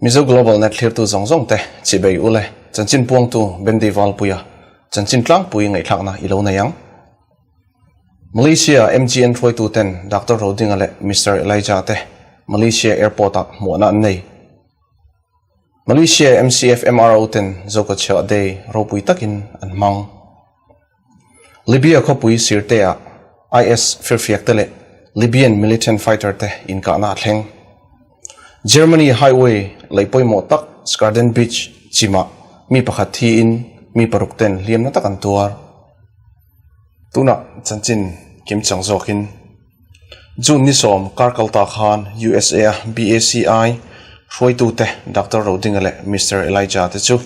Mizo Global Net thlirtu zawng zawng te chibei ule chanchin puangtu Bendy Valpuia chanchin tlangpui ngaihthlakna i lo nei ang. Malaysia MGN hruaitu ten Doctor Rodinga leh Mister Elijah te Malaysia Airport ah hmuahna an nei. Malaysia MCF MRO ten Zokochhiah Day ropui takin an hmang. Libya khawpui Sirte-ah IS firfiak te leh Libyan militant fighter te inkahna a thleng. Germany highway lei pawimawh tak Skarden Beach chimah mi pakhat thiin mi paruk ten hliamna tak an tuar. Tunah chanchin kim chang zawkin June ni sawm kar kal ta khan USA a BACI hruaitute Doctor Rodinga leh Mister Elijah te chu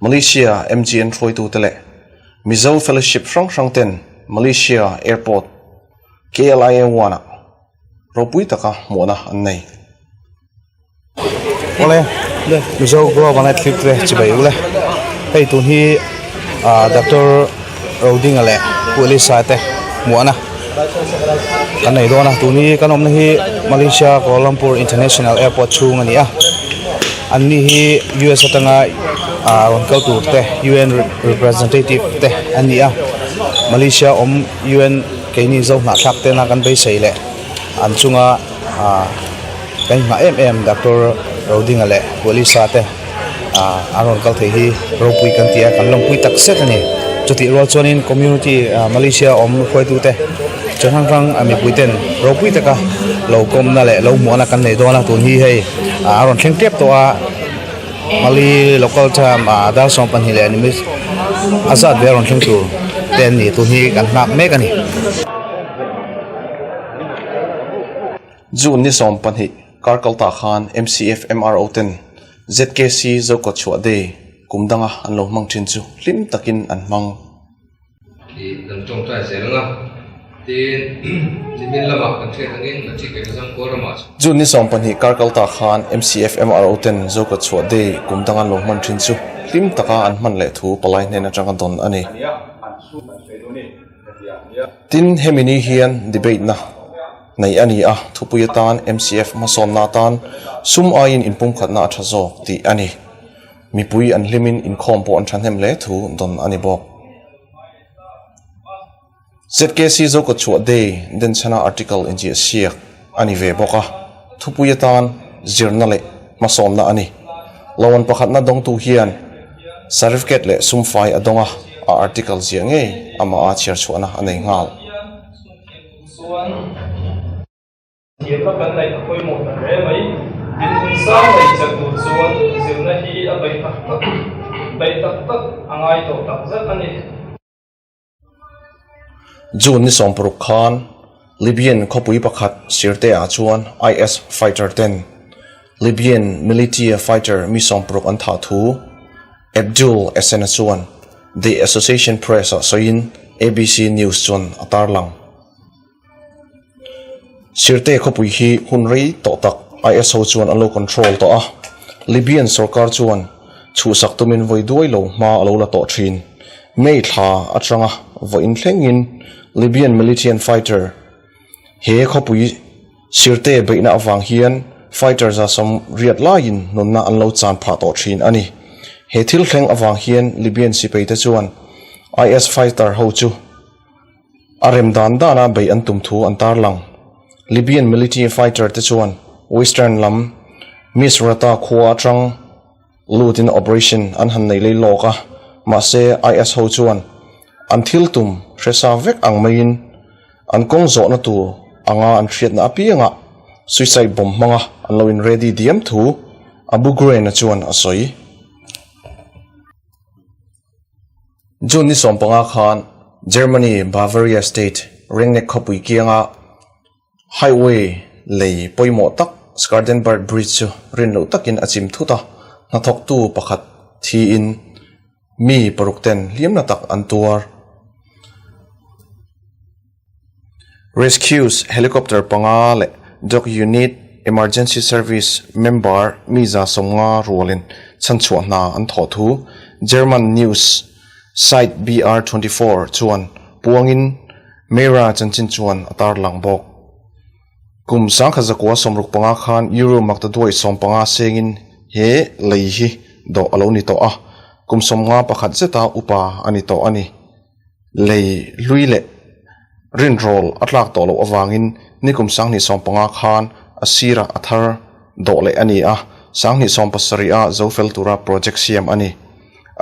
Malaysia MGN hruaitute leh Mizo Fellowship hrang hrang ten Malaysia Airport KLIA one ah ropui taka hmuhna an nei. Awle Mizo Global Net Clip te chibai ule hei tun hi ah Doctor Rodinga leh Pu Elisa te hmuahna kan nei dawn a tun hi kan awmna hi Malaysia Kuala Lumpur International Airport chhung a ni a an ni hi U_S atanga ah rawn kal tur te U_N representative te an ni a Malaysia awm U_N keini zo hnahthlak tena kan beisei leh an chunga ah. Kan nghah em em Doctor Rodinga leh Pualisa te ah an rawn kal thei hi ropui kan ti a kan lawmpui tak zet a ni. Chutih rual chuanin community ah Malaysia awm hruaitute chi hrang hrang a mipui ten ropui taka lo kawmna leh lo hmuhna kan nei dawn a tun hi hei ah a rawn thleng tep tawh a Mali local time ah dar 22 leh nimin a zat ve a rawn thleng tur te an ni tun hi kan nghak mek a ni. June ni 12 kar kalta khan MCF MRO ten ZKC Zokawtchhuah Day kum danga an lo hmang thin chu hlim takin an hmang. Tih kan tawngtai zel ang a, tin nimin lamah kan hriat angin Matric Exam kawl ramah chuan. June ni 12 kar kalta khan MCF MRO ten Zokawtchhuah Day kum danga an lo hman thin chu hlim taka an hman leh thu palai hnen atanga dawn a ni. Tin, hemi ni hian debate na nei a ni a, thupui atan MCF hmasawnna atan sum aiin inpumkhatna a tha zawk tih a ni. Mipui an hlimin inkhawm pawh an thahnem hle thu dawn a ni bawk. ZKC Zokawtchhuah Day denchhana article inziah siak a ni ve bawk a, thupui atan zirna leh hmasawnna a ni. Loan pakhatna dawngtu hian certificate leh sumfai a dawng a, a article ziah ngei amah a chhiar chhuahna a nei nghal. Thiamna kan neih a pawimawh ta hle mai. Dinhmun sang nei chak tur chuan zirna hi a beih tak tak beih tak tak a ngai tawh tak zet a ni. June ni 60 khan Libyan khawpui pakhat Sirte-ah chuan IS fighter ten Libyan militia fighter mi 60 an thah thu Abdul Essena chuan The Association Press-ah sawiin ABC News chuan a tarlang. Sirte khawpui hi hun rei tawh tak IS ho chuan an lo control tawh a, Libyan sorkar chuan chhuhsak tumin vawi duai lo hma a lo la tawh thin. May thla atanga vawiin thlengin Libyan militian fighter he khawpui Sirte beihna avang hian fighter 180 laiin nunna an lo chan phah tawh thin a ni. He thil thleng avang hian Libyan sipai te chuan IS fighter ho chu A rem dan dana bei an tum thu an tarlang. Libyan military fighter te chuan western lam Misrata khua atang lutin operation an han nei lei lawk a, mahse IS ho chuan an thil tum hre sa vek ang maiin an kawng zawhna tur anga an hriatna apiangah suicide bomb hmanga an lo in ready diam thu Abu Ghrain-a chuan a sawi. June ni 15 khan Germany Bavaria state Rheineck khawpui kianga highway lei pawimawh tak Skardenberg Bridge chu rin loh takin a chim thut a, hnathawktu pakhat thiin Mi parukten hliamna tak an tuar. Rescues helicopter panga leh Dog Unit Emergency Service member mi 150 rualin chhanchhuah hna an thawh thu German news site BR 24 chuan puangin Meira chanchin chuan a tarlang bawk. Kum 1965 khan Euro maktaduai 15 sengin he lei hi dawh a lo ni tawh a, kum 51 zeta upa a ni tawh a ni. Lei hlui leh rinrawl a tlak tawh loh avangin nikum 2015 khan a sirah a thar dawh leh a ni a, 2017 a zo fel tura project siam a ni.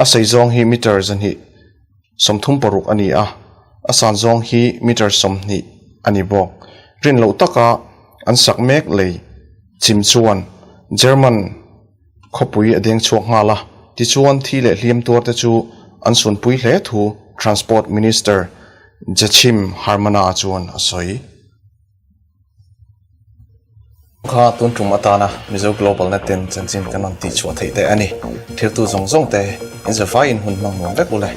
A sei zawng hi meter 236 a ni a, a san zawng hi meter 20 a ni bawk. Rin loh taka an sak mek lei chim chuan German Khawpui a deng chhuak nghal a, tichuan thi leh hliam tuar te chu an sunpui hle thu Transport Minister Jachim Harmana chuan a sawi. Kha tun tum atana Mizo Global Net ten chanchin kan rawn tihchhuah theih te a ni. Thiltu zawng zawng te inzavaiin hun hmang nuam vek u le.